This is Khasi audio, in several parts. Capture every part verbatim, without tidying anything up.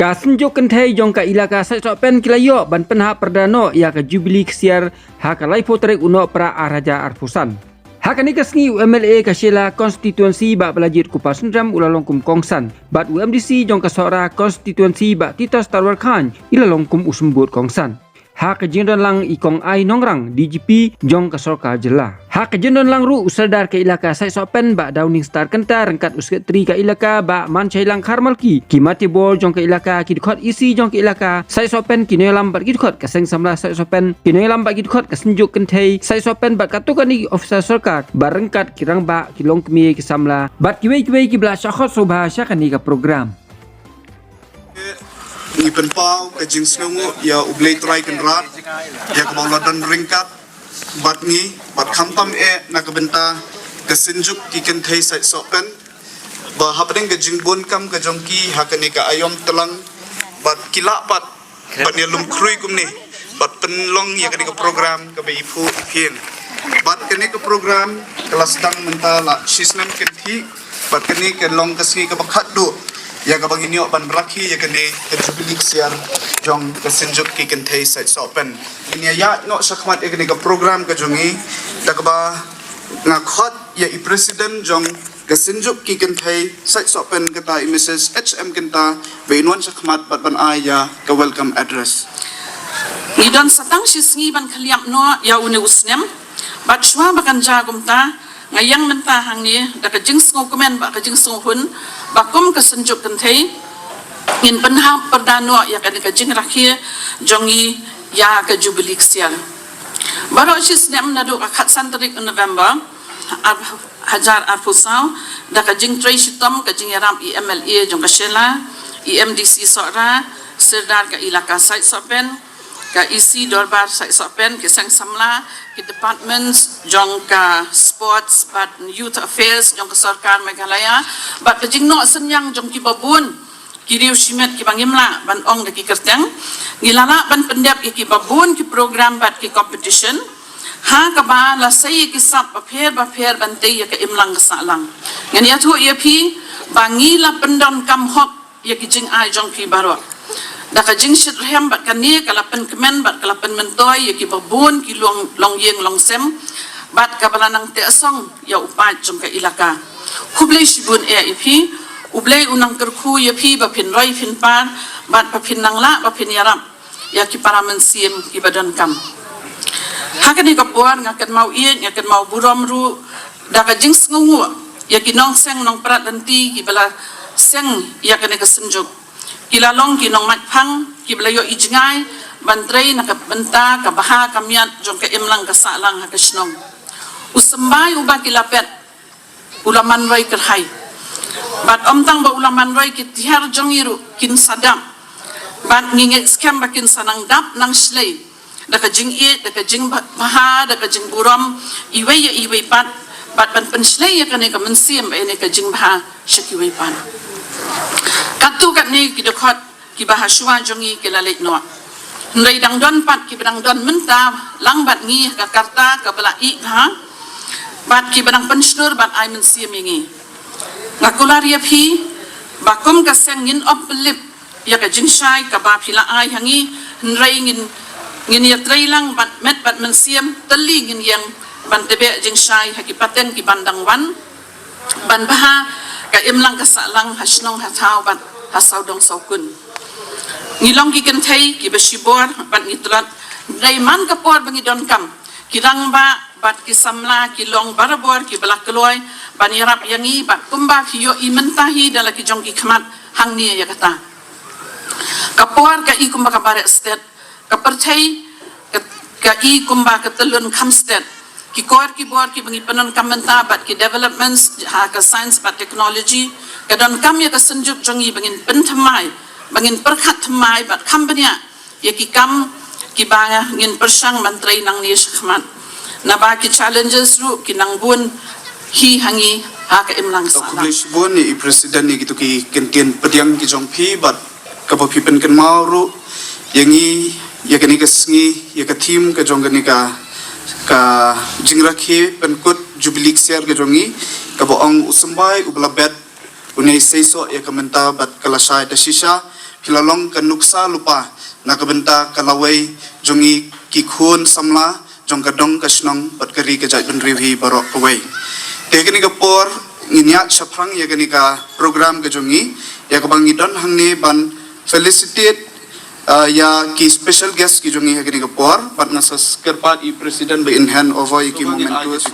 Ka Synjuk Kynthei jong ka Elaka Saitsohpen ki la ïoh ban pynhap pyrda noh ïa ka Jubili Ksiar ha ka laiphew tarik u Nohprah ar hajar arphew san. Ha kane ka sngi u M L A ka Shella Constituency Bah Balajied Kupar Sendram u la long kum kongsan, bad u M D C jong ka Sohra Constituency Bah Titos Tarwarkhan i la long kum u symbud kongsan. Ha ka jingdon lang i Kong Ai Nongrang, D G P jong ka sorkar jylla. Ha ka jingdon lang ruh u Sordar ka Elaka Saitsohpen Bah Downing Star Kynta ryngkat u Sekretari ka Elaka Bah Manshailang Kharmalki, ki Mati Bor jong ka Elaka, ki dkhot E C jong ka Elaka Saitsohpen, ki nongïalam bad ki dkhot ka Seng Samla Saitsohpen, ki nongïalam bad ki dkhot ka Synjuk Kynthei Saitsohpen bad katto katne ki officer sorkar, bad ryngkat ki rangbah, ki longkmie, ki samla bad kiwei kiwei kiba la shah khot sngewbha sha kane ka program. Ngi pynpaw ka jingsngewnguh ïa U Blei Trai Kynrad ïa kaba u la don ryngkat bad ngi, bad khamtam eh na ka bynta ka Synjuk ki Kynthei Saitsohpen, ba hapdeng ka jingbun kam ka jong ki ha kane ka aïom tlang, bad ki lah pat ban ïalum khrui kumne, bad pynlong ïa kane ka program kaba i phuh i phieng. Bad kane ka program ka la sdang mynta la shisnem kynthih, bad kane ka long ka sngi kaba khatduh ïa kaba ngin ïoh ban rakhe ïa kane ka Jubili Ksiar jong ka Synjuk ki Kynthei Saitsohpen. Ngin ïa ïaid noh shakhmat ïa kane ka program ka jong ngi, da kaba nga khot ïa i President jong ka Synjuk ki Kynthei Saitsohpen kata, i Mrs H M Kynta, ba in wan shakhmat bad ban ai ïa ka welcome address. Ngi don sa tang shi sngi ban khlieh noh ïa une u snem, bad shuwa ba kan jia kumta, nga ïeng mynta hangne da ka jingsngewkmen bad ka jingsngewhun ba kum ka Synjuk Kynthei ngin pynhap pyrda noh ïa kane ka jingrakhe jong ngi ïa ka Jubili Ksiar. Baroh shi snem naduh ka khatsan tarik November ar hajar arphew saw, da ka jingtrei shitom ka jingïarap i M L A jong ka Shella, i M D C Sohra, Sordar ka Elaka Saitsohpen, ka E C Dorbar Saitsohpen, ki Seng Samla, ki departments jong ka Sports bad Youth Affairs jong ka Sorkar Meghalaya, bad ka jingnoh synñiang jong kiba bun ki riew shimet kiba ngim lah ban ong da ki kyrteng, ngi la lah ban pyndep ïa kiba bun ki program bad ki competition ha kaba la sei ïa ki sap bapher bapher ban tei ïa ka imlang ka sahlang. Ngan ïathuh ïa phi ba ngi la pyndonkam hok ïa ki jingai jong phi baroh da ka jingshitrhem, bad kane ka la pynkmen bad ka la pynmyntoi ïa kiba bun ki long, longïing longsem, bad kaba la nang tehsong ïa u paid jong ka Elaka. Khublei shibun eh ïa phi. U Blei u nang kyrkhu ïa phi ba phin roi phin par bad ba phin nang lah ba phin ïarap ïa ki para mynsiem kiba donkam. Ha kane ka por nga kynmaw ïeit, nga kynmaw burom ruh da ka jingsngewnguh ïa ki nongseng nongprat lynti kiba la seng ïa kane ka Synjuk. Ki la long ki nongmait phang kiba la ïohi jngai ban trei na ka bynta ka bha ka miat jong ka imlang ka sahlang ha ka shnong. U symbai uba ki la peit u la man roi kyrhai. Bad ym tang ba u la man roi, ki tiar jong ngi ruh kin sa dap. Bad ngi ngeit skhem ba kin sa nang dap nang shlei da ka jingïeit, da ka jingbha, da ka jingburom iwei ïa iwei pat, bad ban pynshlei ïa kane ka mynsiem bad ïa kane ka jingbha sha kiwei pat. Katto katne ki dkhot kiba ha shuwa jong ngi ki la leit noh. Hynrei dang don pat kiba dang don mynta lang bad ngi ha ka karta kaba la ih bha, bad kiba dang pynshlur bad ai mynsiem ïa ngi. Nga kular ïa phi ba kum ka seng ngin ym pynlip ïa ka jingshai kaba phi la ai ha ngi, hynrei ngin, ngin ïatrei lang bad met bad mynsiem, tylli ngin ïeng ban tbeh jingshai ha ki pateng kiban dang wan, ban bha ka imlang ka sahlang ha shnong ha thaw bad ha sawdong sawkun. Ngi long ki kynthei kiba shibor bad ngi tlot, hynrei man ka por ba ngi donkam, ki rangbah bad ki samla ki long barabor kiba la kloi ban ïarap ïa ngi, bad kumba phi ïohi mynta hi da la ki jong ki khmat hangne ïa kata. Ka por ka i kumba ka bareh stet, ka pyrthei ka, ka i kumba ka tyllun kham stet. Ki kor ki bor kiba ngi pyndonkam mynta bad ki developments ha ka science bad technology ka donkam ïa ka Synjuk jong ngi ba ngin pynthymmai, ba ngin pyrkhat thymmai bad kham bniah ïa ki kam kiba ngin pyrshang ban trei nangne shakhmat. Naba ki challenges ruh ki nang bun hi ha ngi ha ka imlang ka sahlang. Khublei shibun ïa i President ïa kito ki kyntien pdiang ki jong phi, bad kaba phi pynkynmaw ruh ïa ngi ïa kane ka sngi, ïa ka theme ka jong kane ka, ka jingrakhe pynkut Jubili Ksiar ka jong ngi, kaba ong u symbai uba la bet une u seisoh ïa ka mynta bad ka la shai da shisha. ki la long ka nuksa lypa na ka bynta ka lawei jong ngi ki khun samla jong ka dong ka shnong bad ka ri ka jaitbynriew hi baroh kawei. Te ha kane ka por ngin ïaid shaphrang ïa kane ka program ka jong ngi, ïa kaba ngi don hangne ban felicitate, uh, ïa ki special guest ki jong ngi ha kane ka por, bad nga sa kyrpad ïa i president ba in hand over ïa ki mementos.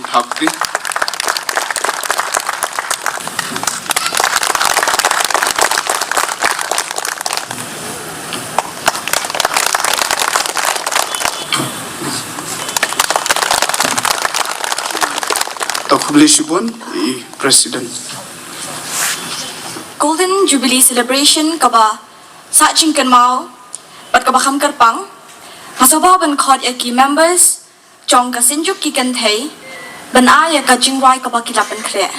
To khublei shibun i president. Golden Jubilee Celebration kaba sah jingkynmaw bad kaba kham kyrpang. Nga sngewbha ban khot ïa ki members jong ka Synjuk ki Kynthei ban ai ïa ka jingrwai kaba ki la pynkhreh.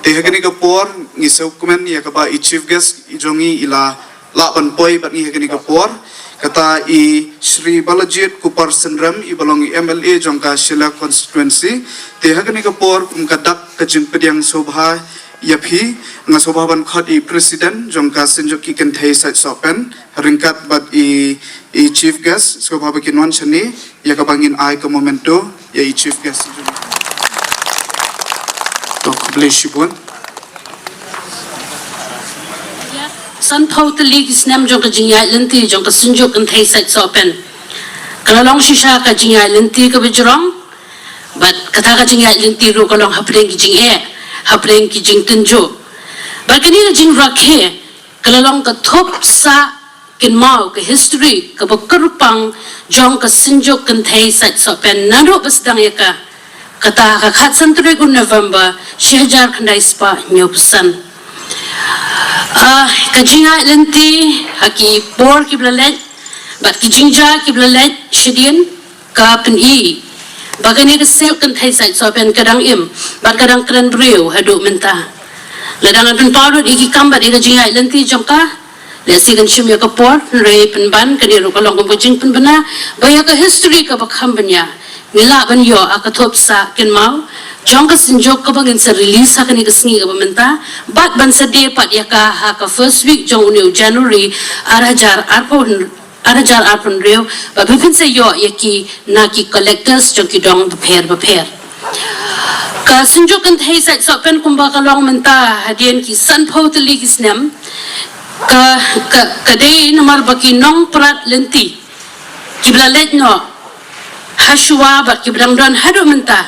Te ha kane ka por ngi sngewkmen ïa kaba i chief guest i jong ngi i la lah ban poi bad ngi ha kane ka por. Kata i Shri Balajied Kupar Synrem i ba long i M L A jong ka Shella constituency. Te ha kane ka por kum ka dak ka jingpdiang sngewbha ïa phi, nga sngewbha ban khot i president jong ka Synjuk ki Kynthei Saitsohpen ryngkat bad i, i chief guest, sngewbha ba kin wan shane ïa kaba ngin ai ka memento ïa i chief guest. To khublei shibun. Sanphew tylli ki snem jong ka jingïaid lynti jong ka Synjuk Kynthei Saitsohpen. Ka la long shisha ka jingïaid lynti kaba jrong. Bad kata ka jingïaid lynti ruh ka long hapdeng ki jingeh, hapdeng ki jingtynjuh. Bad kane ka jingrakhe ka la long ka thup sah kynmaw, ka history kaba kyrpang jong ka Synjuk Kynthei Saitsohpen naduh ba sdang ïa ka, kata ka khatsan tarik u November shi hajar khyndai spah hynñiewphew san. Ah, ka jingïaid lynti ha ki por kiba la leit bad ki jingjia kiba la leit shadien ka pyni ba kane ka Synjuk Kynthei Saitsohpen ka dang im bad ka dang kren briew haduh mynta. Lada ngan pynpaw lut ïa ki kam bad ïa ka jingïaid lynti jong ka, lehse kan shim ïa ka por, hynrei pynban kane ruh ka long kum ka jingpynbna ba ïa ka history kaba kham bniah ngi lah ban ïoh ha ka thup sah kynmaw jong ka Synjuk kaba ngin sa release ha kane ka sngi kaba mynta, bad ban sa die pat ïa ka ha ka first week jong une u January ar hajar arphew, ar hajar arphew hynriew, bad phin sa ïoh ïa ki na ki collectors jong ki dong bapher bapher. Ka Synjuk Kynthei Saitsohpen kumba ka long mynta hadien ki sanphew tylli ki snem, ka, ka, ka dei namar ba ki nongprat lynti kiba la leit noh ha shuwa bad kiba dang don haduh mynta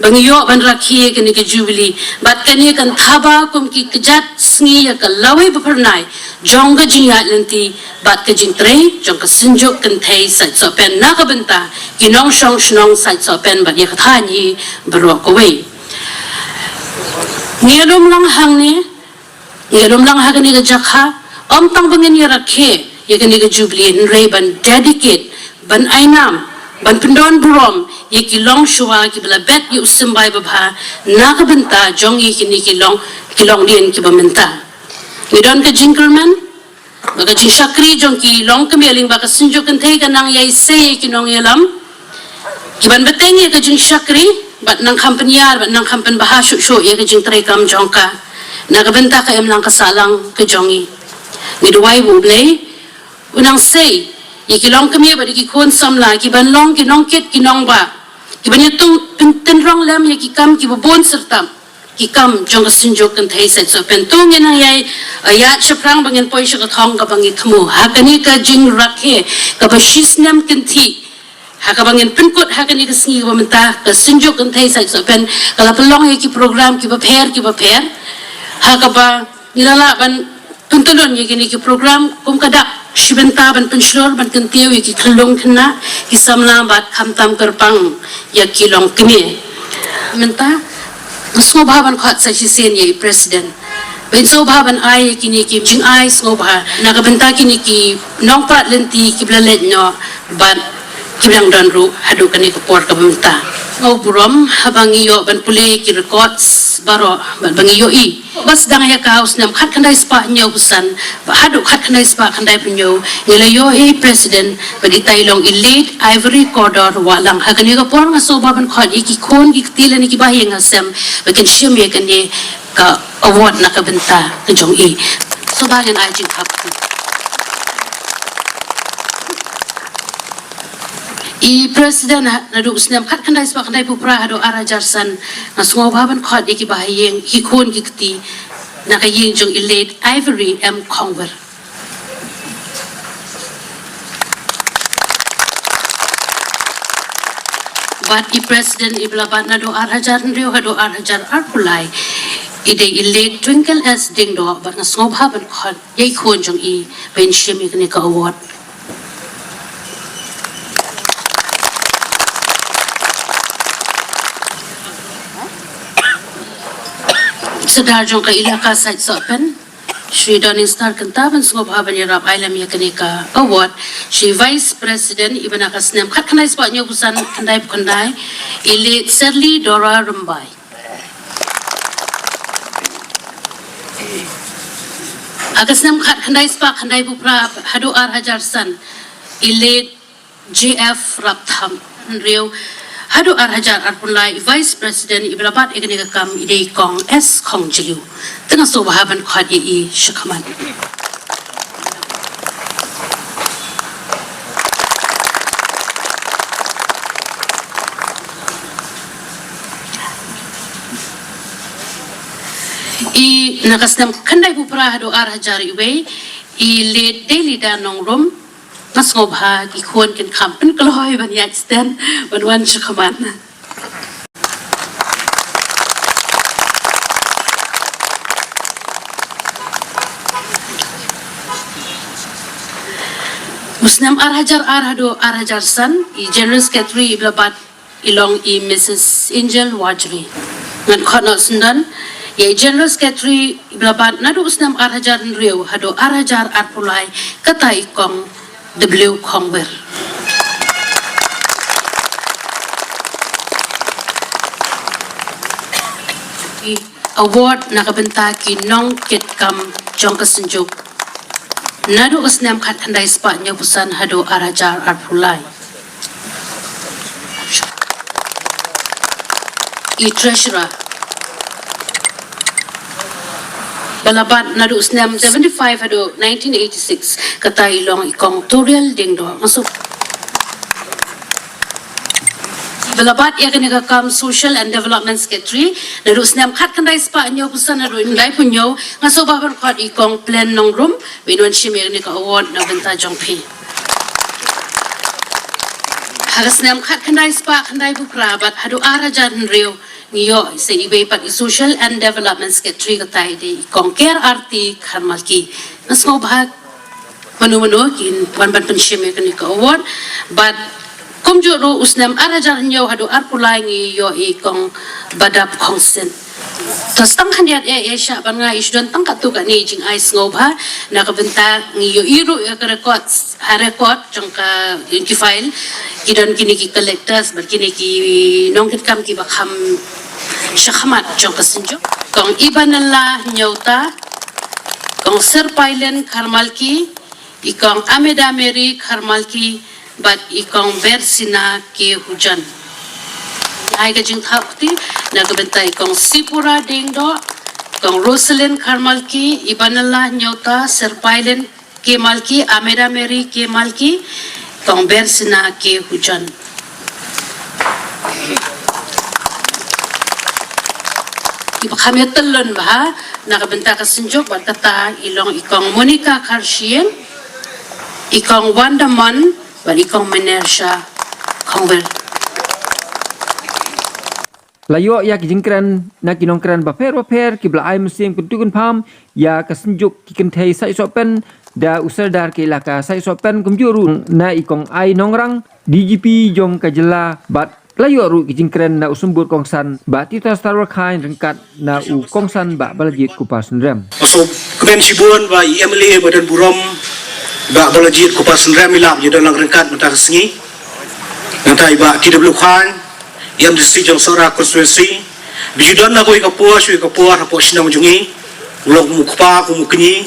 ba ngi ïoh ban rakhe ïa kane ka Jubilee bad kane kan thaba kum ki kjat sngi ïa ka lawei ba phyrnai jong ka jingïaid lynti bad ka jingtrei jong ka Synjuk Kynthei Saitsohpen na ka bynta ki nongshong shnong Saitsohpen bad ïa ka thaiñ hi baroh kawei. Ngi ïalum lang hangne, ngi ïalum lang ha kane ka jaka, ym tang ba ngin ïa rakhe ïa kane ka Jubilee, hynrei ban dedicate, ban ai nam, ban pyndon burom ïa ki longshuwa kiba la bet ïa u symbai babha na ka bynta jong ngi kine ki long, ki longdien kiba mynta. Ngi don ka jingkyrmen ba ka jingshakri jong ki longkmie lyngba ka Synjuk Kynthei ka nang ïaisei ïa ki nongïalam kiban bteng ïa ka jingshakri bad nang kham pynïar bad nang kham pynbha shuh shuh ïa ka jingtrei kam jong ka na ka bynta ka imlang ka sahlang ka jong ngi. Ngi duwai ba U Blei un nang sei ïa ki longkmie bad ïa ki khun samla ki ban long ki nongkit ki nongbah, ki ban ïatynrong lem ïa ki kam kiba bun syrtap, ki kam jong ka Synjuk Kynthei Sait Sohpen. To ngin nang ïai, eh, ïaid shaphrang ba ngin poi sha ka thong kaba ngi thmu ha kane ka jingrakhe kaba shisnem kynthih ha kaba ngin pynkut ha kane ka sngi kaba mynta. Ka Synjuk Kynthei Sait Sohpen ka la pynlong ïa ki program kiba pher kiba pher ha kaba ngi la lah ban pyntylun ïa kine ki program kum ka dak shi bynta ban pynshlur ban kyntiew ïa ki khyllung khynnah, ki samla bad khamtam kyrpang ïa ki longkmie. Mynta nga sngewbha ban khot sa shisien ïa i President ba in sngewbha ban ai ïa kine ki jingai sngewbha na ka bynta kine ki nongprat lynti kiba la leit noh bad kiba dang don ruh haduh kane ka por kaba mynta. Sngewburom haba ngi ïoh ban pule ki records baroh bad ba ngi ïohi ba sdang ïa ka ha u snem khatkhyndai spah hynñiewphew san bad haduh khatkhyndai spah khyndaiphew hynñiew ngi la ïohi President bad itai i long i Late Ivory Kordor Wahlang. Ha kane ka por nga sngewbha ban khot ïa ki khun ki kti lane ki bahaïing hasem ba kin shim ïa kane ka award na ka bynta ka jong i. Sngewbha ngin ai jingkhap. I President ha-, naduh u snem khatkhyndai spah khyndaiphew phra haduh ar hajar san, nga sngewbha ban khot ïa ki bahaïing, ki khun ki kti na ka ïing jong i Late Ivory M Khongwer. Bad i President iba la bat naduh ar hajar hynriew haduh ar hajar arphew lai, i dei i Late Twinkle S Diengdoh, bad nga sngewbha ban khot ïa i khun jong i ba in shim ïa kane ka award. Sordar jong ka Elaka Sait Sohpen, Shri Dawningstar Kynta, ban sngewbha ban ïarap ai lem ïa kane ka award, Shri Vice President iba na ka snem khatkhyndai spah hynñiewphew san, khyndaiphew khyndai, i Late Serli Dora Rymbai. Ha ka snem khatkhyndai spah khyndaiphew phra haduh ar hajar san, i Late J F Raptham. Hynriew haduh ar hajar arphew lai, i Vice President iba la bat ïa kane ka kam i dei i Kong S Khongjyliew. Te nga sngewbha ban khot ïa i shakhmat. I na ka snem khyndaiphew phra haduh ar hajar iwei, i Late Delida Nongrum. Nga sngewbha ki khun kin kham pynkloi ban ïaid stand ban wan shakhmat. U snem ar hajar ar haduh ar hajar san, i General Secretary iba la bat i long i Missus Angel Wajri. Ngan khot noh syndon ïa i General Secretary iba la bat naduh u snem ar hajar hynriew haduh ar hajar arphew lai, kata i Kong W Khongwer. I award na ka bynta ki nongkitkam jong ka Synjuk naduh u snem khatkhyndai spah hynñiewphew san haduh ar hajar arphew lai. I Treasurer ba la bat naduh u snem seventy-five haduh nineteen eighty-six, kata i long i Kong Toriel Diengdoh. Nga sngewbha ba la bat ïa kane ka kam Social and Development Secretary naduh u snem khatkhyndai spah hynñiewphew san haduh khyndaiphew hynñiew, nga sngewbha ban khot i Kong Plen Nongrum ba in wan shim ïa kane ka award na bynta jong phi. Ha ka snem khatkhyndai spah khyndaiphew phra bad haduh ar hajar hynriew, ngi ïoh sa iwei pat i Social and Development Secretary, kata i dei i Kong Ker Arti Kharmalki. Nga sngewbha mano mano kin wan ban pynshim ïa kane ka award. Bad kumjuh ruh u snem ar hajar hynñiew haduh arphew lai ngi ïoh i Kong Badap Khongsien. Te tang khyndiat eh, eh, shah ban nga i shu don tang katto katne jingai sngewbha na ka bynta ngi ïohi ruh ïa ka record, ha record jong ka, ïa ki file ki don kine ki collectors bad kine ki nongkitkam kiba kham shakhmat jong ka Synjuk. Kong Ibanella Nyauta, Kong Sir Pailen Kharmalki, i Kong Ameda Mary Kharmalki, bad i Kong Bersina K Hujan. Ai ka jingthap kti na ka bynta i Kong Sipura Diengdoh, Kong Roselyn Kharmalki, Ibanella Nyota, Serpailen K Malki, Ameda Mary K Malki, Kong Bersina K Hujan. Kiba kham ïa tyllun bha na ka bynta ka synjuk bad kata i long i Kong Monica Kharshiing, i Kong Wanda Mon bad i Kong Minersha Khongwel. La ïoh ïa ki jingkren na ki nongkren bapher bapher kiba la ai mynsiem kyntu kynpham ïa ka synjuk ki kynthei Sait Sohpen da u Sordar ka Elaka Sait Sohpen, kumjuh ruh na i Kong Ai Nongrang, D G P jong ka jylla, bad la ïoh ruh ki jingkren na u Symbud Kongsan Bah Tito Starwar Chyne ryngkat na u Kongsan Bah Balajied Kupar Synrem. Nga sngewkmen shibun ba i M L A ba don burom Bah Balajied Kupar Synrem i la ïa don lang ryngkat mynta ka sngi. Nangta i Bah T W Chyne, i M D C jong Sohra constituency, ba ju don na kawei ka por sha kawei ka por hapoh shnong jong ngi, u long kum u kpa kum u kñi,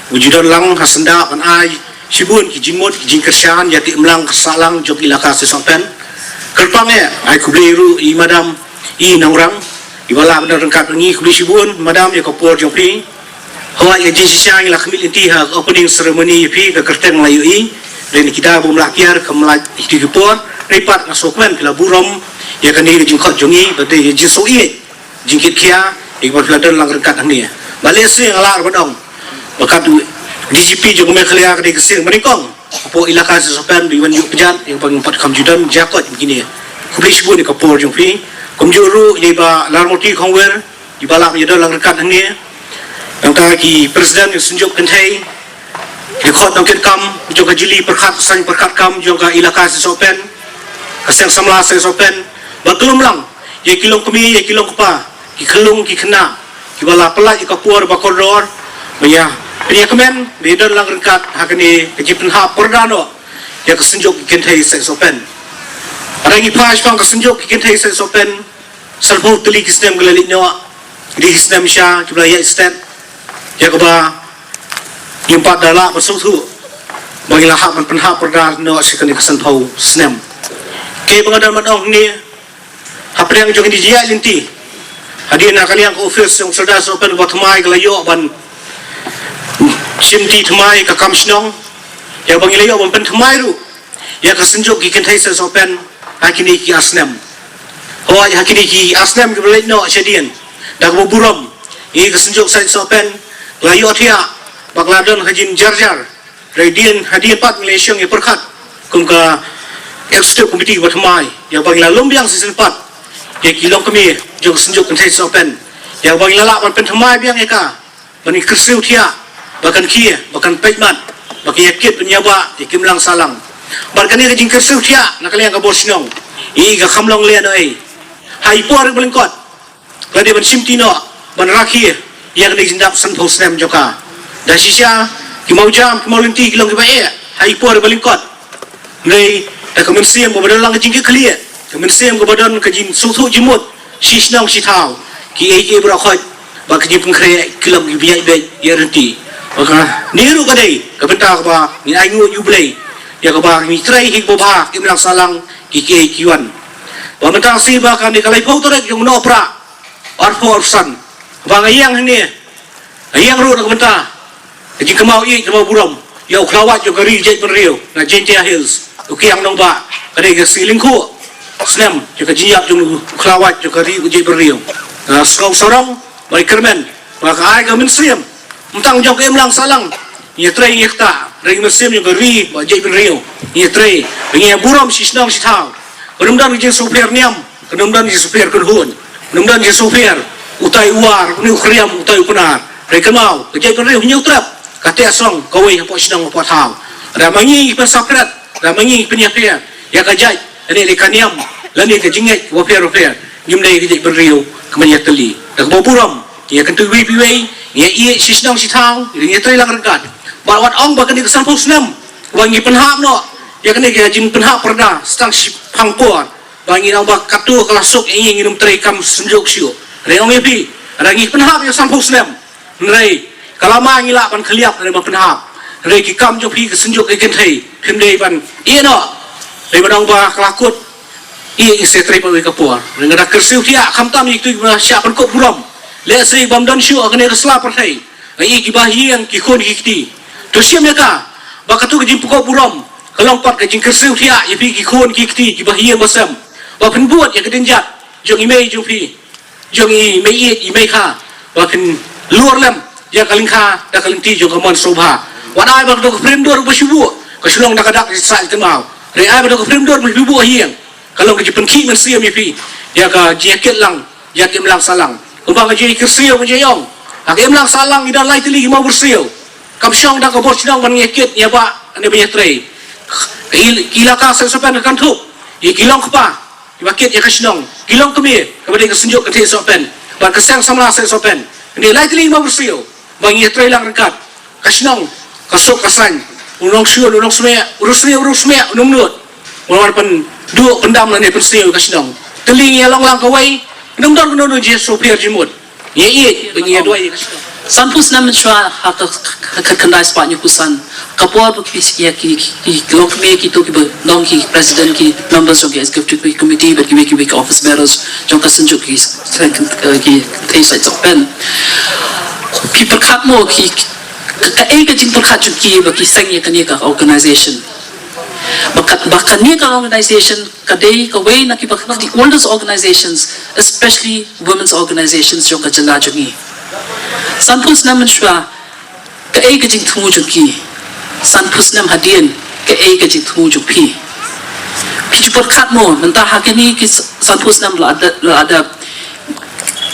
ba ju don lang ha syndah ban ai shibun ki jingmut ki jingkyrshan ïa ka imlang ka sahlang jong ka Elaka Sait Sohpen. Kyrpang eh ai khublei ruh i Madam i Nongrang iba la ban don ryngkat bad ngi. Khublei shibun Madam ïa ka por jong phi. Hooid, ka jingshisha ngi la khmih lynti ha ka opening ceremony ïa phi, ka kyrteng la ïohi. Hynrei na ki daw bym lah kiar kam lah ïa kito ki por. Hynrei pat nga sngewkmen phi la burom ïa kane ka jingkhot jong ngi bad ka jingsngewsih, jingkitkhia ïa kiba phi la don lang ryngkat hangne. Bad lehse nga lah ruh ban ong ba katto D G P jong ka Meghalaya ka dei ka seng ba nyngkong hapoh Elaka Sait Sohpen ba i wan ïuh pynjah ïa kaba ngim pat kham ju don jia koit ïa kine. Khublei shibun ïa ka por jong phi. Kumjuh ruh ïa i Bah Larmoti Khongwer iba la ïa don lang ryngkat hangne. Nangta ki president jong ka synjuk kynthei, ki dkhot nongkitkam jong ka jylliew pyrkhat saiñ pyrkhat kam jong ka Elaka Sait Sohpen, ka seng samla Sait Sohpen, bad ka lum lang ïa ki longkmie ïa ki longkpa, ki khyllung ki khynnah kiba la pyllait ïa ka por ba kordor ban ïa pynïakmen ban ïa don lang ryngkat ha kane ka jingpynhap pyrda noh ïa ka synjuk ki kynthei Sait Sohpen. Haba ngi phai shaphang ka synjuk ki kynthei Sait Sohpen, sanphew tylli ki snem ki la leit noh. Ki dei ki snem sha kiba la ïaid stet ïa kaba ngim pat da lah ban sngewthuh ba ngi la hap ban pynhap pyrda noh sha kane ka sanphew snem. Kaei ba nga don ban ong hangne, hapdeng jong kine ki jingïaid lynti, hadien na ka liang ka office jong u Sordar Sait Sohpen kaba thymmai ka la ïoh ban shimti thymmai ka kam shnong, ïa kaba ngi la ïoh ban pynthymmai ruh ïa ka synjuk ki kynthei Sait Sohpen ha kine ki ar snem. Hooid, ha kine ki ar snem kiba la leit noh shadien, da kaba burom ïa ka synjuk Sait Sohpen ka la ïohthiah bad ka la don ka jingjarjar. Hynrei hadien, hadien pat ngi la shong ïa pyrkhat kum ka executive committee kaba thymmai ïa kaba ngi la lum biang shisien pat ïa ki longkmie jong ka synjuk kynthei Sait Sohpen, ïa kaba ngi la lah ban pynthymmai biang ïa ka, ban ïa kyrsiew thiah ba kan khie, ba kan peit mat, ba kan ïa kit ban ïa bah ïa ka imlang sahlang. Bad kane ka jingkyrsiew thiah na ka liang ka bor shnong, ïa ka kham long lehnohei. Ha i por ba lyngkot ka la dei ban shimti noh, ban rakhe ïa kane ka jingdap sanphew snem jong ka. Da shisha ki mawjam ki mawlynti ki long kiba eh ha i por ba lyngkot. Hynrei da ka mynsiem kaba don lang ka jingkitkhlieh, ka mynsiem kaba don ka jingsngewthuh jingmut shi shnong shi thaw, kiei kiei baroh khoit ba ka jingpynkhreh ki long kiba ïaid beit ïaid ryntih. Bad kane ruh ka dei ka bynta kaba ngin ainguh ïa U Blei ïa kaba ngi trei hi kaba bha, ka imlang sahlang, ki kiei ki wan. Bad mynta shi ba kane ka laiphew tarik jong u Nohprah arphew arphew san, ba nga ïeng hangne, nga ïeng ruh na ka bynta ka jingkynmaw ïeit kynmaw burom ïa u khlawait jong ka ri Jaitbynriew na Jaintia Hills, u Kiang Nangbah. Ka dei ka sngi lyngkhuh snem jong ka jingïap jong u khlawait jong ka ri Jaitbynriew. Nga sngew sarong bad kyrmen ba ka ai ka mynsiem, ym tang jong ka imlang sahlang, ngi ïatrei ngi ïaktah, hynrei ka mynsiem jong ka ri bad Jaitbynriew ngi ïatrei, ngi ïa burom shi shnong shi thaw. Kan ym don ka jingsngewpher niam, kan ym don ka jingsngewpher kynhun, kan ym don ka jingsngewpher utai u war, une u khriam, utai u Pnar. Hynrei kynmaw, ka Jaitbynriew Hynñiewtrep ka teh song kawei hapoh shnong hapoh thaw. Lada ma ngi ngi pynsaphriang, lada ma ngi ngi pynïapher ïa ka jait, lane ka niam, lane ka jingngeit bapher bapher, ngim dei ka Jaitbynriew ka ban ïatylli. Da kaba burom ngi ïa kyntu iwei pa iwei, ngi ïa ïeit shi shnong shi thaw, ngi ïatrei lang ryngkat. Bad wat ong ba kane ka sanphew snem ba ngi pynhap noh ïa kane ka jingpynhap pyrda, sa tang shiphang por ba ngin ong ba katto ka la suk ïa ngi, ngin ym trei kam synjuk shuh. Hynrei ong ïa phi, hynrei ngi pynhap ïa sanphew snem, hynrei ka lama ngi lah ban khylliap hynrei ban pynhap. Hynrei ki kam jong phi ka synjuk ki kynthei phim dei ban ïeh noh. Hynrei ban ong ba ka la kut, ïa ngi sa trei pat wei ka por. Hynrei nga da kyrsiew thiah khamtam ïa kito kiba shah pynkup burom Lehse bym don shuh ha kane ka sla pyrthei, nga ïohi kiba ha ïing ki khun ki kti. To shim ïa ka ba katto ka jingpynkhuid burom ka long pat ka jingkyrsiew thiah ïa phi ki khun ki kti kiba ha ïing ba sem, ba phin bud ïa ka dienjat jong i mei jong phi, jong i mei ïeit i mei kha, ba phin lur lem ïa ka lyngkha da ka lynti jong ka mon sngewbha. Wat ai ba katto ka pyrthei dur ba shu buh ka shnong da ka dak ka jingsaid tynmaw. Hynrei ai ba katto ka pyrthei dur ba shu buh ha ïing ka long ka jingpynkhih mynsiem ïa phi ïa ka jingïakit lang ïa ka imlang sahlang. Kumba ka jingkyrsiew ka jingong ha ka imlang sahlang, i da lai tylli ki mawbyrsiew kam shong da ka bor shnong ban ïakit ïa ba ne ba ïatrei. Ki, ki la ka Saitsohpen ka kynthup ïa ki long kpa kiba kit ïa ka shnong, ki long kmie kaba dei ka Synjuk Kynthei Sohpen bad ka Seng Samla Saitsohpen. Kane lai tylli ki mawbyrsiew ba ngi ïatrei lang ryngkat. Ka shnong ka suk ka saiñ, u nongshitom u nongsmiah, u nongsmiah u nongsmiah u nongnud, u wan pynduh pyndam lane pynsniew ïa ka shnong. Tylli ngi ïa long lang kawei, ym don kano kano jingïasyrpher jingmut. Ngi ïeit ba ngi ïa duwai ïa ka shnong. Sanphew snem mynshuwa, ha ka, ka, ka khyndai spah hynñiewphew san, ka por ba ki, ïa ki, ki, ki longkmie kito kiba long ki president, ki members jong ki executive committee bad kiwei kiwei ki office bearers jong ka Synjuk ki, ki, ki Kynthei Saitsohpen. Ki pyrkhat mo ki, ka, kaei ka jingpyrkhat jong ki ba ki seng ïa kane ka organization? Ba ka, ba kane ka organization ka dei kawei na kiba, the oldest organizations, especially women's organizations jong ka jylla jong ngi. Sanphew snem mynshuwa, kaei ka jingthmu jong ki? Sanphew snem hadien, kaei ka jingthmu jong phi? Phi ju pyrkhat mo, mynta ha kine ki s-, sanphew snem la dep, la dep,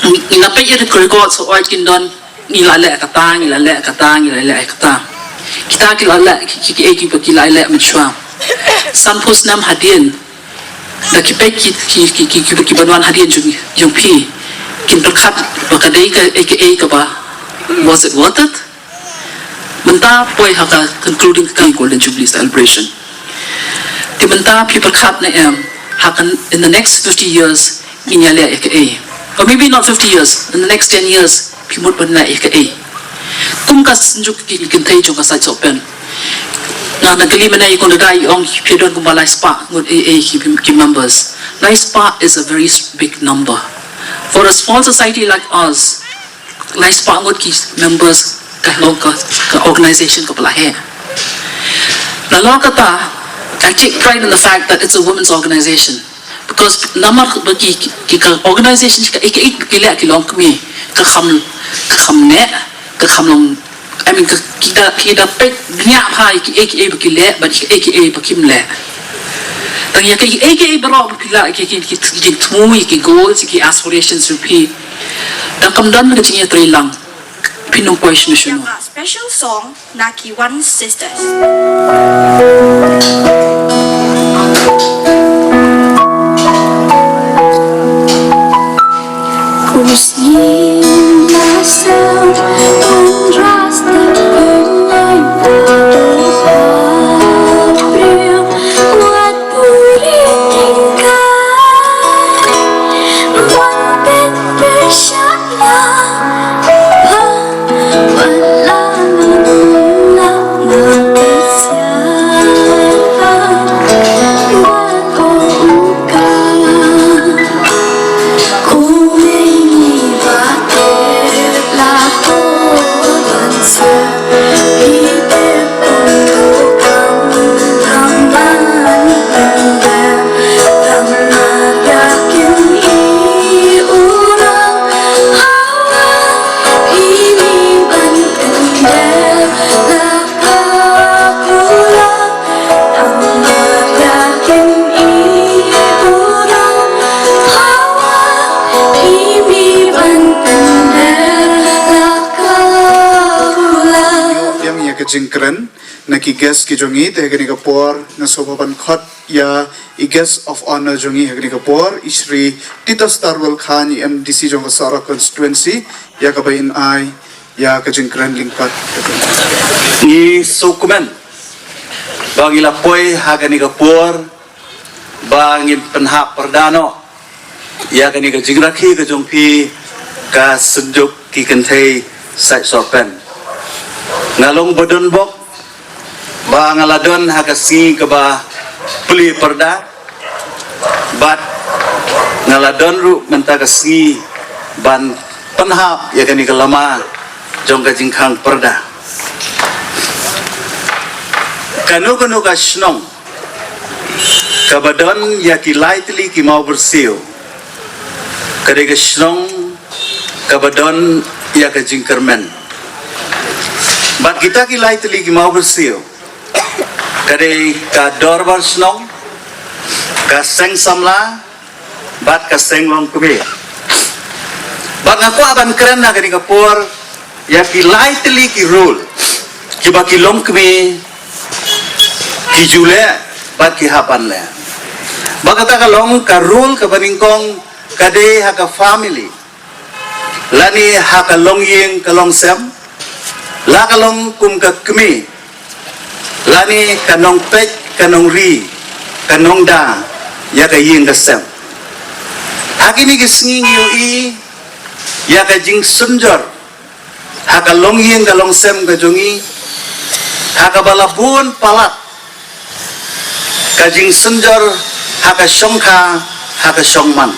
ngi, ngi la peit ïa ka record sa oi kin don, ngi la leh kata, ngi la leh kata, ngi la leh kata. Kita ki la leh, ki, ki, ki, ki, ki la leh mynshuwa. Sanphew snem hadien, da ki peit ki, ki, ki, ki, ki, ki ban wan hadien jong, jong phi, kin pyrkhat ba ka dei ka, eh, ka, eh, kaba, was it worth it? Mynta poi ha ka concluding ka Golden Jubilee celebration. Te mynta phi pyrkhat ne em, ha ka, in the next fifty years, ngin ïa leh ïa kaei? Or maybe not fifty years, in the next ten years, phi mut ban leh ïa kaei? Kum ka Synjuk ki, ki Kynthei jong ka Saitsohpen, nga, nga kylli mynne ïa kong Dada, i ong phi don kumba lai spah ngut ei ei ki, ki members. Lai spah is a very s-, big number. For a small society like us, lai spah ngut ki members ka long ka, ka organization kaba la heh. Nalor kata, I take pride in the fact that it's a women's organization. Because namar ba ki, ki, ki ka organization kaei kaei ba ki leh ki longkmie, ka kham, ka kham neh, ka kham long, I mean, ka, ki da, ki da peit bniah bha ïa kiei kiei ba ki leh bad ïa kiei kiei ba kim leh. Tang ïa kiei kiei baroh ba phi lah, ki, ki, ki, ki jingthmu, ïa ki goals, ïa ki aspirations jong phi, tang kam don ka jingïatreilang, phin ym poi shano shano. Special song na ki One Sisters. Ïa ka jingkren na ki guest ki jong ngi, te ha kane ka por nga sngewbha ban khot ïa i guest of honour jong ngi ha kane ka por, i Shri Titos Tarwal Khan, i M D C jong ka Sohra constituency, ïa kaba in ai ïa ka jingkren lyngkot. Ngi sngewkmen ba ngi la poi ha kane ka por ba ngin pynhap pyrda noh ïa kane ka jingrakhe ka jong phi, ka Synjuk ki Kynthei Saitsohpen. Nga long ba don bok ba nga la don ha ka sngi kaba plie pyrda, bad nga la don ruh mynta ka sngi ban Pynhap ïa kane ka lama jong ka jingkhang pyrda. Kano kano ka shnong kaba don ïa ki lai tylli ki mawbyrsiew, ka dei ka shnong kaba don ïa ka jingkyrmen. Bad kita ki lai tylli ki mawbyrsiew, ka dei ka dorbar shnong, ka seng samla, bad ka seng longkmie. Bad nga kwah ban kren ha kane ka por ïa ki lai tylli ki rule kiba ki longkmie ki ju leh bad ki hap ban leh. Bad kata ka long ka rule kaba nyngkong, ka dei ha ka family, lane ha ka longïing ka longsem, la ka long kum ka kmie, lane ka nongpeit, ka nongri, ka nongda ïa ka ïing ka sem. Ha kine ki sngi ngi ïohi ïa ka jingsynjor ha ka longïing ka longsem ka jong ngi, ha kaba la bun palat ka jingsynjor ha ka shongkha, ha ka shongman.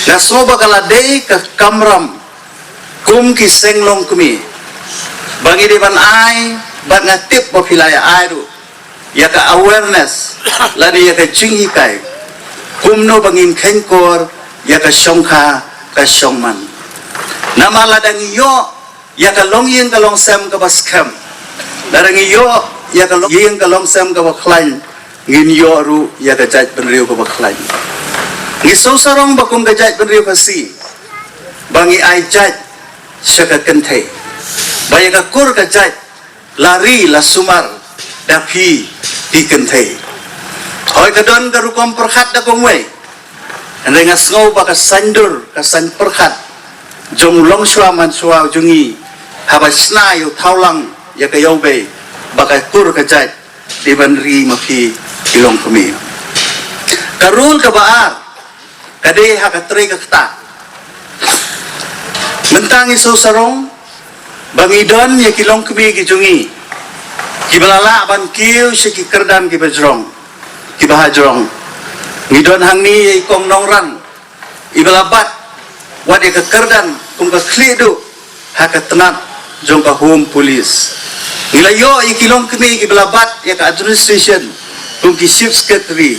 Nga sngew ba ka la dei ka kamram kum ki seng longkmie ba ngi dei ban ai, bad nga tip ba phi la ïa ai ruh ïa ka awareness lane ïa ka jinghikai kumno ba ngin kheiñkor ïa ka shongkha ka shongman. Namar lada ngi ïoh ïa ka longïing ka longsem kaba skhem, lada ngi ïoh ïa ka longïing ka longsem kaba khlaiñ, ngin ïoh ruh ïa ka jaitbynriew kaba khlaiñ. Ngi sngewsarong ba kum ka jaitbynriew Khasi ba ngi ai jait sha ka kynthei, ba ïa ka kur ka jait la ri la sumar da phi ki kynthei. Hooid, ka don ka rukom pyrkhat da kumwei, hynrei nga sngew ba ka saiñdur, ka saiñ pyrkhat jong u longshuwa manshuwa jong ngi, haba shna ïa u thawlang ïa ka ïawbei, ba ka kur ka jait dei ban ri ma phi ki longkmie. Ka rule kaba ar ka dei ha ka trei ka ktah. Mynta ngi sngewsarong ba ngi don ïa ki longkmie ki jong ngi kiba la lah ban kiew sha ki kyrdan kiba jrong, kiba ha jrong. Ngi don hangne ïa i Kong Nongrang, iba la bat wat ïa ka kyrdan kum ka khlieh duh ha ka tnat jong ka Home Police. Ngi la ïoh ïa ki longkmie kiba la bat ïa ka administration kum ki Chief Secretary.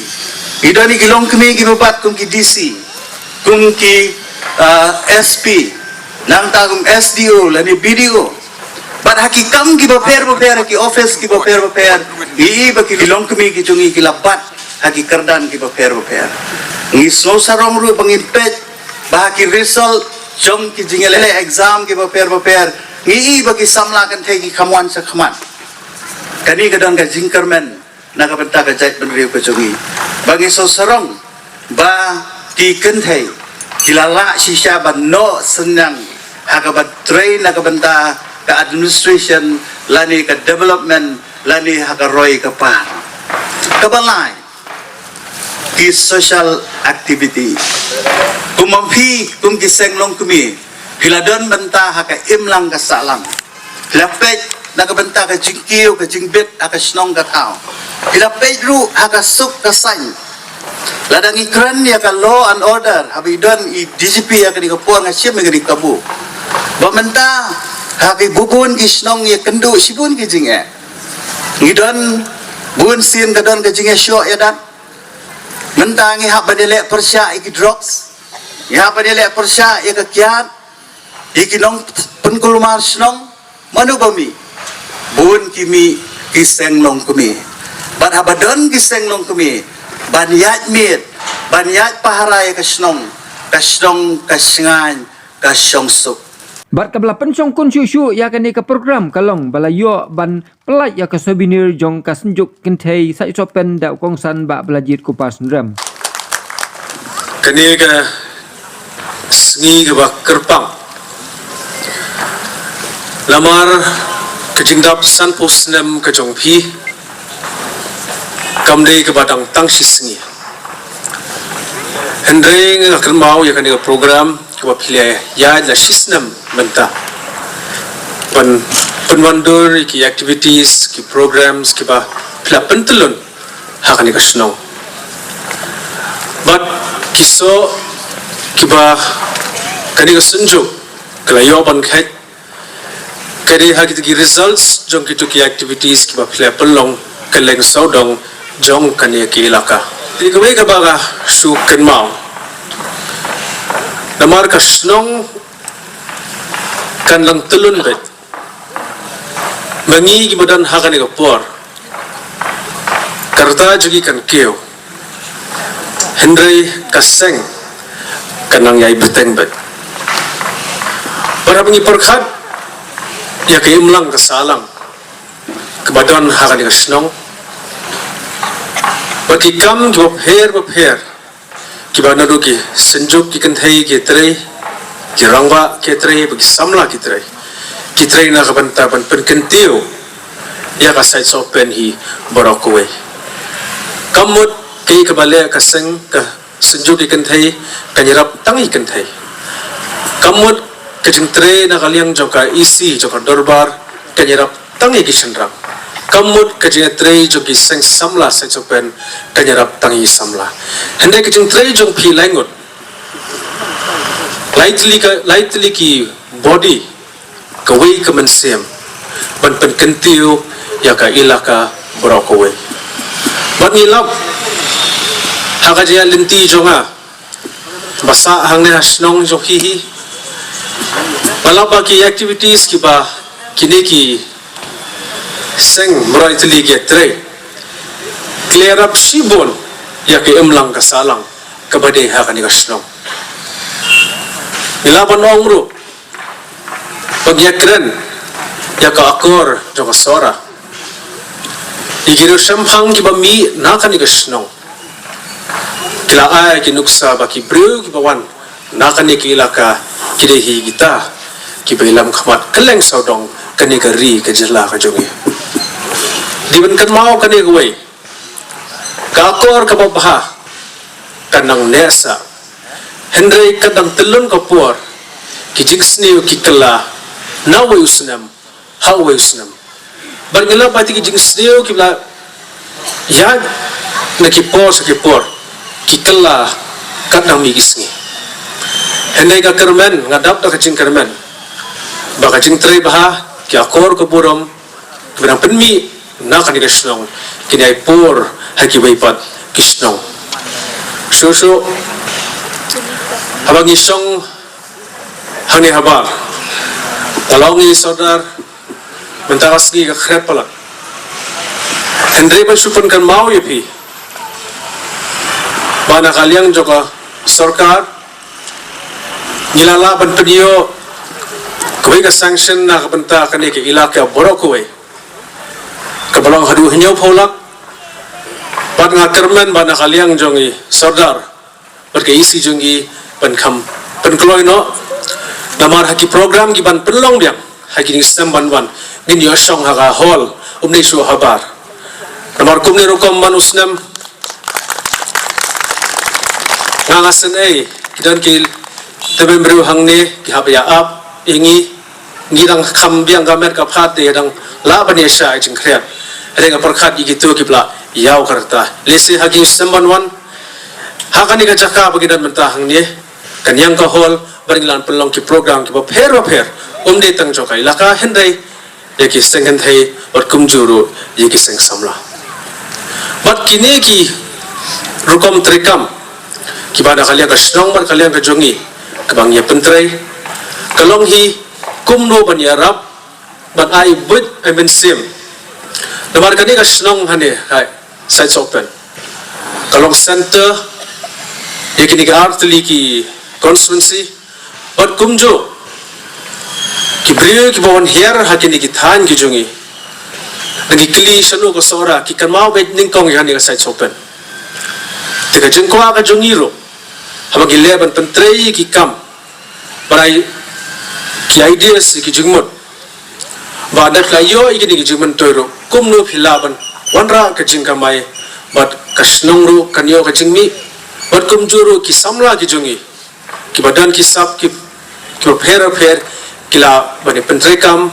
Ngi don ïa ki longkmie kiba bat kum ki D C, kum ki, ah, S P, nangta kum S D O lane B D O. Bad ha ki kam kiba pher bapher, ha ki office kiba pher bapher, ngi i ba ki longkmie ki jong ngi ki la bat ha ki kyrdan kiba pher bapher. Ngi sngewsarong ruh ba ngin peit ba ha ki result jong ki jingïaleh exam kiba pher bapher, ngi i ba ki samla kynthei ki kham wan sha khmat. Kane ka don ka jingkyrmen na ka bynta ka jaitbynriew ka jong ngi. Ba ngi sngewsarong ba ki kynthei ki la lah shisha ban noh synñiang ha kaba trei na ka bynta ka administration lane ka development lane ha ka roi ka par. Kaba lai, ki social activity. Kum ma phi, kum ki seng longkmie, phi la don bynta ha ka imlang ka sahlang. Phi la peit na ka bynta ka jingkiew ka jingbit ha ka shnong ka thaw. Phi la peit ruh ha ka suk ka saiñ. Lada ngi kren ïa ka law and order, haba i don i D G P ha kane ka por, nga shim ïa kane ka kabu. Ba mynta ha ki bun ki shnong ïakynduh shibun ki jingeh. Ngi don bun sien ka don ka jingeh shoh ïa dat. Mynta ngi hap ban ïaleh pyrshah ïa ki drugs. Ngi hap ban ïaleh pyrshah ïa ka kiad, ïa ki nongpynkulmar shnong. Mano ba mih? Bun ki mih ki seng longkmie. Bad haba don ki seng longkmie ban ïaid miet, ban ïaid pahara ïa ka shnong, ka shnong ka shngaiñ, ka shongsuk. Bad kaba la pynshongkun shuh shuh ïa kane ka program ka long ba la ïoh ban pyllait ïa ka souvenir jong ka Synjuk Kynthei Saisopen da u kongsan Bah Blaijied Kupar Synrem. Kane ka sngi kaba kyrpang, namar ka jingdap sanphew snem ka jong phi kam dei kaba dang tang shi sngi. Hynrei nga kynmaw ïa kane ka program kaba phi la ïaid la shi snem mynta ban pynwandur ïa ki activities, ki programs kiba phi la pyntyllun ha kane ka shnong. Bad ki soh kiba Kane ka synjuk ka la ïoh ban kheit ka dei ha kito ki results jong kito ki activities kiba phi la pynlong kylleng sawdong jong kane ki ilaka. Te kawei kaba nga shu kynmaw, namar ka shnong kan dang tyllun beit, ma ngi kiba don ha kane ka por, ka rta jong ngi kan kiew, hynrei ka seng kan nang ïai bteng beit. Bad haba ngi pyrkhat ïa ka imlang ka sahlang kaba don ha kane ka shnong, bad ki kam kiba pher ba pher kiba naduh ki synjuk ki kynthei ki trei, ki rangbah ki trei, bad ki samla ki trei, ki trei na ka bynta ban pynkyntiew ïa ka Sait Sohpen hi baroh kawei. Kam mut kaei kaba leh ka seng, ka synjuk ki kynthei, kan ïarap tang ïa ki kynthei. Kam mut ka jingtrei na ka liang jong ka E C, jong ka dorbar, kan ïarap tang ïa ki shynrang. Kam mut ka jingtrei jong ki seng samla Sait Sohpen kan ïarap tang ïa ki samla. Hynrei ka jingtrei jong phi lai ngut, lai tylli ka, lai tylli ki body, kawei ka mynsiem ban pynkyntiew ïa ka ilaka baroh kawei. Bad ngi lap ha ka jingïaid lynti jong nga ba sah hangne ha shnong jong phi hi, ba lap ba ki activities kiba kine ki seng mraw tylli ki trei, ki la ïarap shibun ïa ka imlang ka sahlang kaba dei ha kane ka shnong. Ngi lah ban ong ruh ba ngi ïakren ïa ka akor jong ka Sohra, ïa ki riewshemphang kiba mih na kane ka shnong, ki la ai ki nuksa ba ki briew kiba wan na kane ka ilaka ki dei hi kita kiba ïalam khmat kylleng sawdong kane ka ri ka jylla ka jong ngi. Dei ban kynmaw kane kawei, ka akor kaba bha kan nang neh sah, hynrei ka dang tyllun ka por, ki jingsniew ki kylla na uwei u snem ha uwei u snem. Bad ngi lap ba ki jingsniew kiba la ïaid na ki por sha ki por, ki kylla katba mih ki sngi. Hynrei nga kyrmen, nga dap da ka jingkyrmen ba ka jingtrei bha, ki akor ka burom kiba dang pynmih na kane ka shnong kin ïai pur ha kiwei pat ki shnong. Shuh shuh haba ngi shong hangne habar, ka long i Sordar, mynta ka sngi ka khret palat. Hynrei ba shu pynkynmaw ïa phi ba na ka liang jong ka sorkar ngi la lah ban pynïoh kawei ka sanction na ka bynta kane ka ilaka baroh kawei kaba long haduh hynñiewphew lak. Bad nga kyrmen ba na ka liang jong i Sordar bad ka E C jong ngi ban kham pynkloi noh. Namar ha ki program ki ban pynlong biang ha kine ki snem ban wan, ngin ïoh shong ha ka hall, ym dei shuh habar. Namar kumne rukom man u snem, nga nga sngewthuh ki don ki tymmen briew hangne ki hap ïa ap ïa ngi, ngi dang kham biang ka met ka phad, te dang lah ban ïa shah jingkhriat. Hynrei nga pyrkhat ïa kito kiba la ïaw ka rta, lehse ha ki snem ban wan, ha kane ka jaka ba ngi don mynta hangne, ka liang ka hall, ba ngi lah ban pynlong ki program kiba pher ba pher, ym dei tang jong ka ilaka hynrei ïa ki seng kynthei bad kumjuh ruh ïa ki seng samla. Bad kine ki rukom treikam kiba na ka liang ka shnong bad ka liang ka jong ngi kaba ngi ïa pyntrei, ka long hi kumno ban ïarap ban ai buit ai mynsiem. Namar kane ka shnong hangne, hai, Sait Sohpen, ka long center ïa kine ki artylli ki constituency, bad kumjuh ki briew kiba wan hiar ha kine ki thaiñ ki jong ngi, ngi kylli shano ka Sohra, ki kynmaw beit nyngkong ïa kane ka Sait Sohpen. Te ka jingkwah ka jong ngi ruh, haba ngi leh ban pyntrei ïa ki kam, ban ai ki ideas ïa ki jingmut, ba da phi la ïoh ïa kine ki jingmyntoi ruh, kumno phi lah ban wanrah ka jingkamai, bad ka shnong ruh kan ïoh ka jingmih, bad kumjuh ruh ki samla ki jong ngi kiba don ki sap ki, kiba pher pher, ki lah ban ïa pyntreikam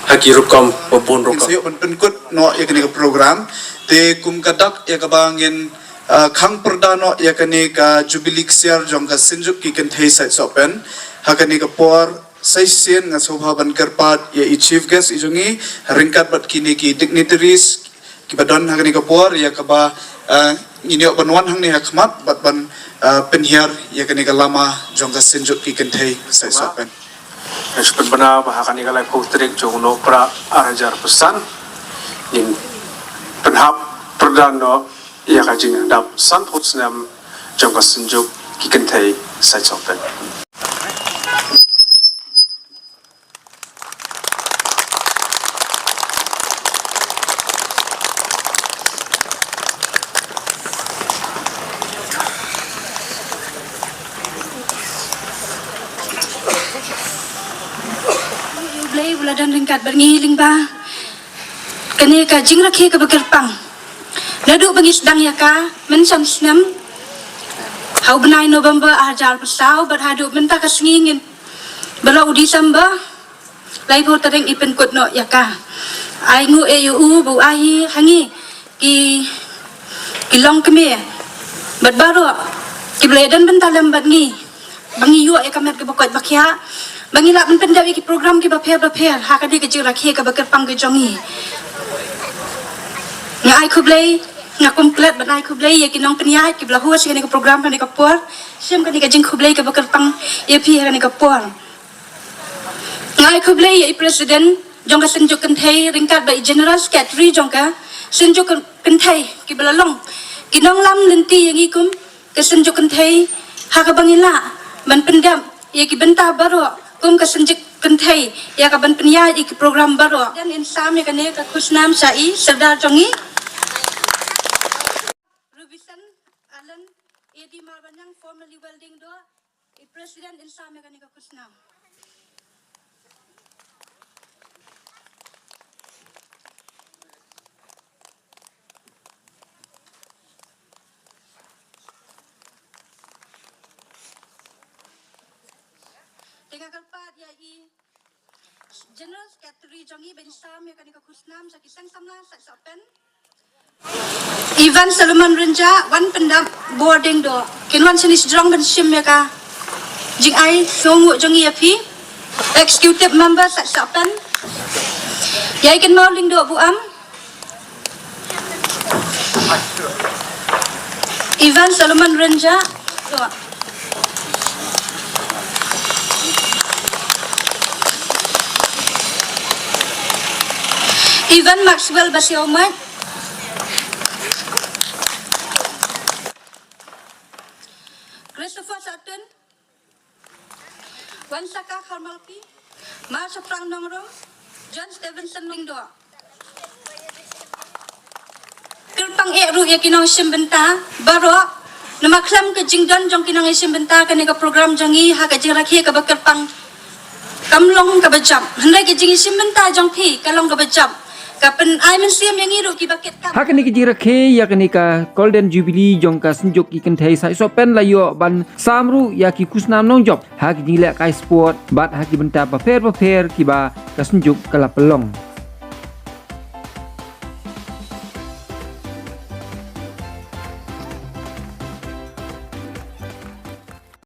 ha ki rukom ba bun rukom. Ngin sa ïoh ban pynkut noh ïa kane ka program. Te kum ka dak ïa kaba ngin, ah, khang pyrda noh ïa kane ka Jubilee Ksiar jong ka Synjuk ki Kynthei Sait Sohpen, Ha kane ka por sa shisien nga sngewbha ban kyrpad ïa i chief guest i jong ngi, ryngkat bad kine ki dignitaries kiba don ha kane ka por, ïa kaba, eh, ngin ïoh ban wan hangne ha khmat bad ban, eh, pynhiar ïa kane ka lama jong ka Synjuk ki Kynthei Saitsohpen. Nga shu pynbna ba ha kane ka laiphew tarik jong u Nohprah arhajar arphew san ngin pynhap pyrdan noh ïa ka jingdap sanphew snem jong ka Synjuk ki Kynthei Saitsohpen. Blei u la don ryngkat bad ngi lyngba kane ka jingrakhe kaba kyrpang. Naduh ba ngi sdang ïa ka mynshem snem ha u bnai November arhajar arphew saw bad haduh mynta ka sngi ngin ba la u December laiphew tarik i pynkut noh ïa ka. Ai nguh ïa u ba u ai ha ngi ki, ki longkmie bad baroh kiba la ïadon bynta lem bad ngi ba ngi ïoh ïa ka met kaba koit ba khiah, ba ngi lah ban pyndep ïa ki program kiba pher ba pher ha kane ka jingrakhe kaba kyrpang ka jong ngi. Nga ai khublei, nga kum klet ban ai khublei ïa ki nongpynïaid kiba la host ïa kane ka program ha kane ka por. Shim kane ka jingkhublei kaba kyrpang ïa phi ha kane ka por. Nga ai khublei ïa i president jong ka Synjuk Kynthei ryngkat bad i general secretary jong ka Synjuk Kynthei kiba la long ki nonglam lynti ïa ngi kum ka Synjuk Kynthei ha kaba ngi lah ban pyndep ïa ki bynta baroh kum ka Synjuk Kynthei ïa ka ban pynïaid ïa ki program baroh. Dan in sam ïa kane ka khusnam sha i sordar jong ngi, Robinson Allen A D Marbaniang, formerly Welding Doh, i president in sam ïa kane ka khusnam. Te nga kyrpad ïa i general secretary jong ngi ban sam ïa kane ka khusnam sha ki seng samla Saitsohpen. Ivan Solomon Rynjah, wan pyndap bording doh. Kin wan shane sdang ban shim ïa ka jingai sngewnguh jong ngi ïa phi. Executive member Saitsohpen. Ïa i kynmaw Lyngdoh Buam. Ivan Solomon Rynjah. Ivan Maxwell Basiaumait. Christopher Sutton. Wansaka Kharmalpi, Marsha Prang Nongrum, John Stevenson Lyngdoh. Kyrpang eh ruh ïa ki nongshim bynta baroh, namar khlem ka jingdon jong ki nongshim bynta kane ka program jong ngi ha ka jingrakhe kaba kyrpang kam long kaba jop. Hynrei ka jingshim bynta jong phi ka long kaba jop. Ka pynai mynsiem ïa ngi ruh kiba kit kam. Ha kane ka jingrakhe ïa kane ka Golden Jubilee jong ka Synjuk ki Kynthei Saitsohpen la ïoh ban sam ruh ïa ki khusnam nongjop ha ki jinglehkai sport bad ha ki bynta bapher bapher kiba ka Synjuk ka la pynlong.